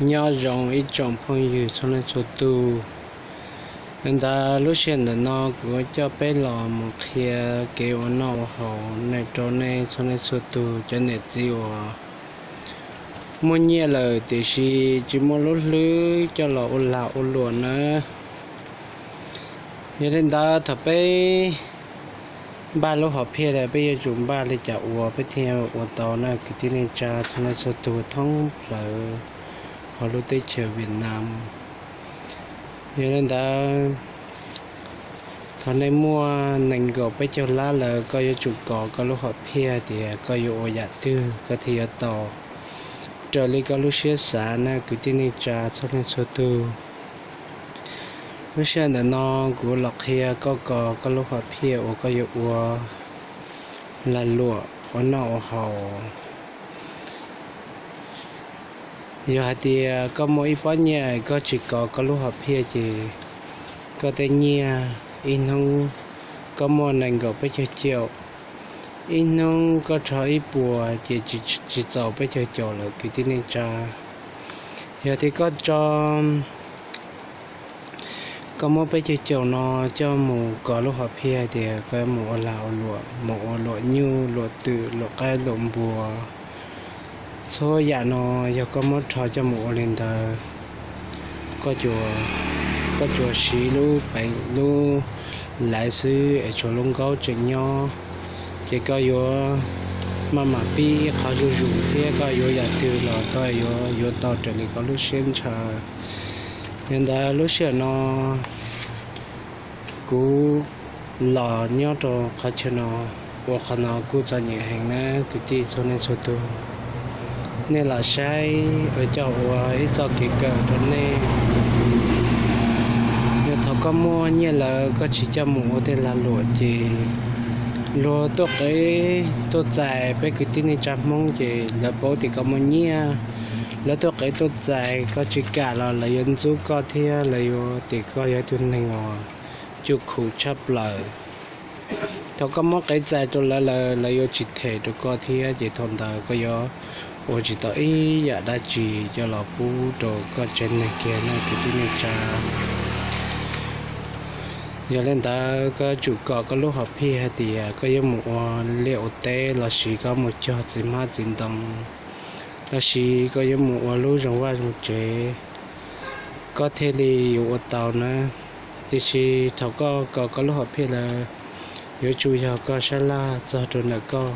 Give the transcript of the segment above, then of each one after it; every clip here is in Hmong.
Nyob zoo ib tsoom phooj ywg txhua leej txhua tus. Li ntawd lub sij hawm ntawm no kuv coj peb los mus qhia kev ua noj ua haus nej rau nej txhua leej txhua tus cov niam txiv uas muaj nyiaj lawm tiam sis tsis muaj lub hlwb coj los ua lag ua luam nawb. Yog li ntawd thaum peb npaj lub hom phiaj, peb yuav tsum npaj li cas ua peb thiaj ua tau na kwv tij neej tsa txhua leej txhua tus thoob plaws hauv lub teb chaws Vietnam. Yog li ntawd, thaum nej muaj nees nkaum peb caug lab lawm, koj yuav tsum kov koj lub hom phiaj tias koj yuav ua yam twg koj thiaj yuav tau raws li koj lub siab xav na kwv tij neej tsa txhua leej txhua tus. Lub sij hawm ntawm no kuv los qhia koj kov koj lub hom phiaj uas koj yuav ua lag luam ua noj ua haus. Yog hais tias koj muaj ib pob nyiaj koj tsis kov koj lub hom phiaj ces koj tej nyiaj ib hnub koj muaj nees nkaum peb caug caum, ib hnub koj rho ib puas ces tsis txaus peb caug caum lawm kwv tij neej tsa. Yog tias koj tso, koj muab peb caug caum no coj mus kov lub hom phiaj tias koj mus ua lag ua luam, mus ua luam nyuj luam twm luam qaib luam npua, txhua yam no yog koj muab rho coj mus ua li ntawd, koj tsuas siv lub peev lub laiv xwb es tshuav lub nkaub tseem nyob, ces koj yuav maj mam pib qhov zuj zus thiab koj yuav yam twg los koj yuav yuav tau raws li koj lub siab ntshaw. Yog ntawd lub sij hawm no kuv los nyob rau qhov chaw no, ua qhov no kuj txom nyem heev na kwv tij txhua leej txhua tus. Nej los saib ua coj ua ib txoj kev kawm rau nej. Yog thaum koj muaj nyiaj lawm koj tsis coj mus ua tej lag luam ces luag tuaj qiv tuaj txais peb kwv tij neej tsa Hmoob ces lawv paub tias koj muaj nyiaj, lawv tuaj qiv tuaj txais koj tsis kam los lawv yuav ntxub koj thiab lawv yuav tias koj yog ib tug neeg uas cuj khum tshaj plaws. Thaum koj muab qiv txais rau lawv lawm lawv yuav tsis them rau koj thiab ces thaum ntawd koj yuav ua tsis tau ib yam dab tsi coj los pub rau koj tsev neeg kiag no kwv tij neej tsa. Yog li ntawd koj yuav tsum kov koj lub hom phiaj hais tias koj yuav mus ua liaj ua teb los sis koj mus cog txiv hmab txiv ntoo los sis koj yuav mus ua lub zoo vaj zoo tsev, koj thiaj li yuav ua tau na. Tiam sis thaum koj kov koj lub hom phiaj lawm, yuav tsum yog koj sab laj txog rau ntawm koj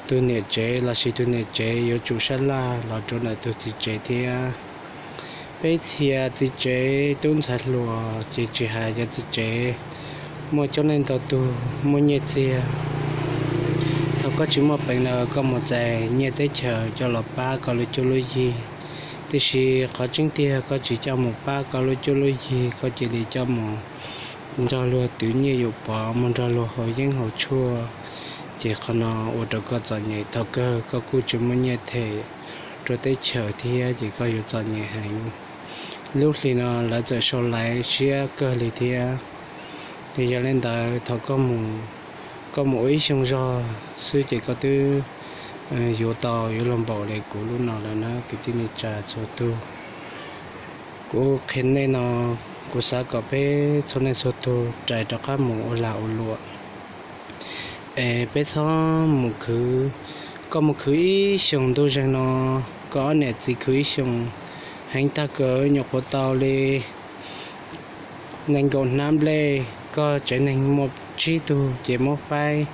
tus niam tsev los sis tus niam tsev yuav tsum sab laj los rau ntawm tus txiv tsev thiab. Peb txhia txiv tsev tub ntxhais hluas ces tsis hais cov txiv tsev muaj coob leej ntau tug muaj nyiaj txiag, thaum koj tsis muaj peev lawm koj mus txais nyiaj teb chaws coj los pab koj lub cuab lub yig. Tiam sis qhov tseeb tiag koj tsis coj mus pab koj lub cuab lub yig, koj cia li coj mus nrog luag twv nyiaj yuam pov, mus nrog luag haus yeeb haus tshuaj, ces qhov no ua rau koj txom nyem. Thaum kawg koj kuj tsis muaj nyiaj them rau teb chaws thiab ces koj yuav txom nyem heev. Lub hli no lawv txawm sau laiv siab kawg li thiab. Ces yog li ntawd thaum koj mus ua ib xyoo zog xwb ces koj twb yuav tau yuav luag npaum li kuv lub no lawm na kwv tij neej tsa txhua tug. Kuv qhia nej no, kuv xav kom peb txhua leej txhua tug rais rov qab mus ua lag ua luam es peb txhob mus khwv. Koj mus khwv ib xyoos ntuj zeeg no, koj ob niam txiv khwv ib xyoos, heev tag kawg nyuam qhuav tau li nees nkaum hnab nplej. Koj tsev neeg muaj tsib tug ces muab faib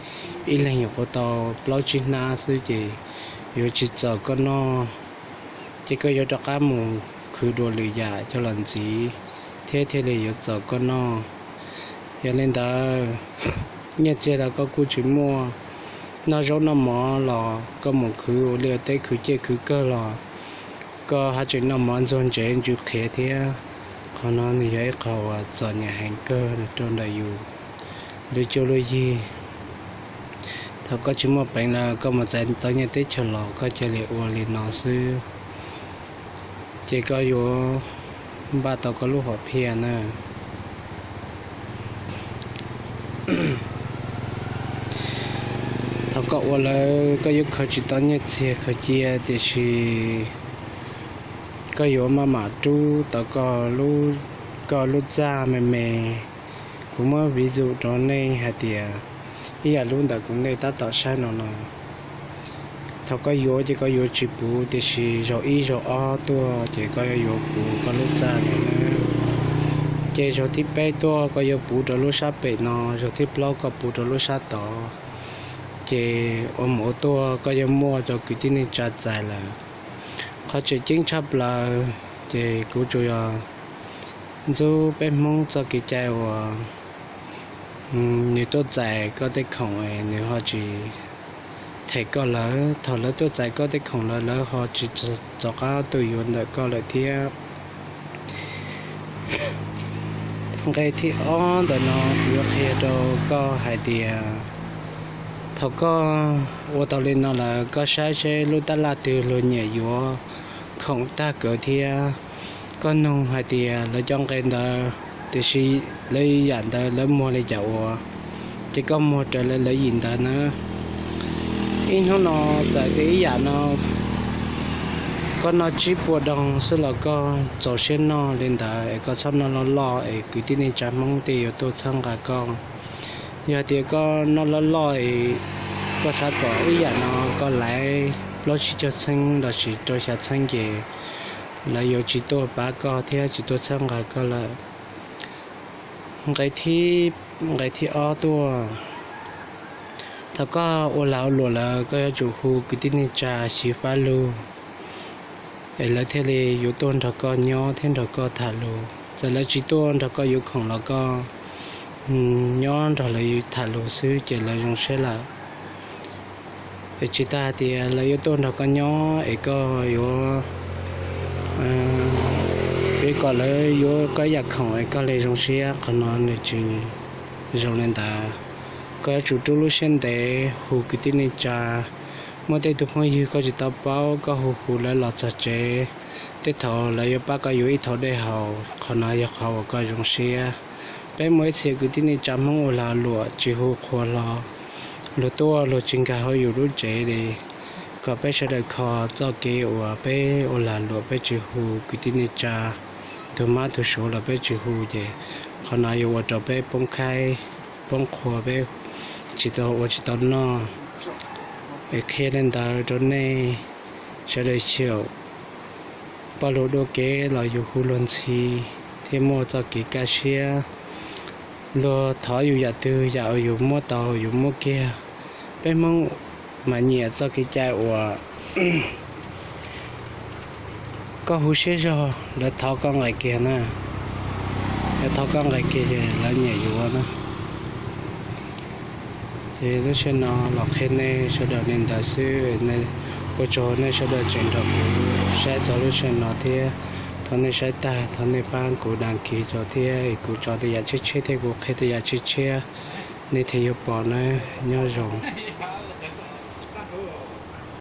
ib leeg nyuam qhuav tau plaub tsib hnab xwb ces yuav tsis txaus koj noj. Ces koj yuav rov qab mus khwv dua lwm yam coj los ntxiv thiab thiaj li yuav txaus koj noj. Yog li ntawd, nyiaj txiag los koj kuj tsis muaj, noj zaub noj mov los koj mus khwv ua liaj teb khwv ciaj khwv kawg los koj haj tseem noj mov ntxuag ntsev ntsws qhiav thiab. Qhov no nws yog ib qho uas txom nyem heev kawg rau ntawm yus lub cuab lub yig. Thaum koj tsis muaj peev lawm koj mus txais tau nyiaj teb chaws los koj cia li ua li no xwb, ces koj yuav npaj tau koj lub hom phiaj na. Thaum koj ua lawm koj yuav khaws tsis tau nyiaj txiag khaws cia, tiam sis Koj yuav maj mam rub tau koj lub txaj me me. Kuv muab vis zus rau nej hais tias ib yam lub ntawm kuv nej tab tom saib no no. Thaum koj yuav ces koj yuav tsis puv, tiam sis zaum ib zaum ob tuaj ces koj yuav yuav puv koj lub txaj no na. Ces zaum thib peb tuaj koj yuav puv rau lub sab pem no, zaum thib plaub koj puv rau lub sab tod. Ces ua mus ua tuaj koj yuav muaj rau kwv tij neej tsa txais lawm. Qhov tseem ceeb tshaj plaws ces kuv tsuas yog ntxub peb Hmoob txoj kev cai uas nws tuaj txais koj tej khoom nws ho tsis them koj lawm. Thaum lawv tuaj txais koj tej khoom lawm lawv ho tsis rov qab tuaj yuav ntawm koj lawm thiab. Nqe thib ob ntawm no kuv yuav qhia rau koj hais tias thaum koj ua tau li no lawm koj saib seb lub tab laj twg luag nyiam yuav khoom tag kawg thiab. Koj nug hais tias lawv cov nqe ntawd, tiam sis lawv yam ntawd lawv muag li cas ua, ces koj muag raws li lawv yim ntawd na. Ib hnub no txawm tias ib yam no koj noj tsib puas doog xwb los koj txaus siab noj li ntawd es koj txhob noj loj loj es kwv tij neej tsa Hmoob tej yuav tuaj txhawb nqa koj. Yog tias koj noj loj loj es koj xav kom ib yam no koj laiv plaub tsib caug txheeb los sis rau xya txheeb ces lawv yuav tsis tuaj pab koj thiab tsis tuaj txhawb nqa koj lawm. Nqe thib, nqe thib ob tuaj, thaum koj ua lag ua luam lawm koj yuav tsum hu kwv tij neej tsa xyiv fab lug es lawv thiaj li yuav tuaj nrog koj nyob thiab nrog koj tham lus. Txawm lawv tsis tuaj nrog koj yuav khoom los koj nyob nrog lawv tham lus xwb ces lawv zoo siab lawm. Es tsis tas hais tias lawv yuav tuaj nrog koj nyob es koj yuav, yuav kom lawv yuav koj ib yam khoom es koj li zoo siab, qhov no nws tsis zoo li ntawd. Koj yuav tsum rub lub siab ntev hu kwv tij neej tsa. Muaj tej tug phooj ywg koj tsis tau paub koj hu hu lawv los txog tsev, tej thaum lawv yuav pab koj yuav ib thau dej haus, qhov no yog qhov uas koj zoo siab. Peb muaj ib txhia kwv tij neej tsa Hmoob ua lag luam tsis hu qhua hlo, luag tuaj luag tsis nkag hauv yus lub tsev li. Kom peb sawv daws kho txoj kev uas peb ua lag luam peb tsis hu kwv tij neej tsa, tus mab tus suav los peb tsis hu ces qhov no yuav ua rau peb poob qhaib poob qhua, peb tsis tau ua tsis tau noj. Es qhia li ntawd rau nej sawv daws xyaum poj lug dua kev los yus hu luag ntxhi thiab muaj txoj kev kaj siab. Luag thov yus yam twg yam uas yus muab tau yus muab kiag. Peb Hmoob mas nyiam txoj kev cai uas koj hu siab zog lawv thov koj nqis kiag na, lawv thov koj nqis kiag ces lawv nyiam yuav na. Ces lub sij hawm no los qhia nej sawv daws li ntawd xwb. Ua tsaug nej sawv daws tseem nrog kuv saib txog lub sij hawm no thiab. Thov nej saib tag thov nej pab kuv đăng ký rau thiab kuv tso tej yam tshiab tshiab thiab kuv qhia tej yam tshiab tshiab nej thiaj yuav pom na. Nyob zoo.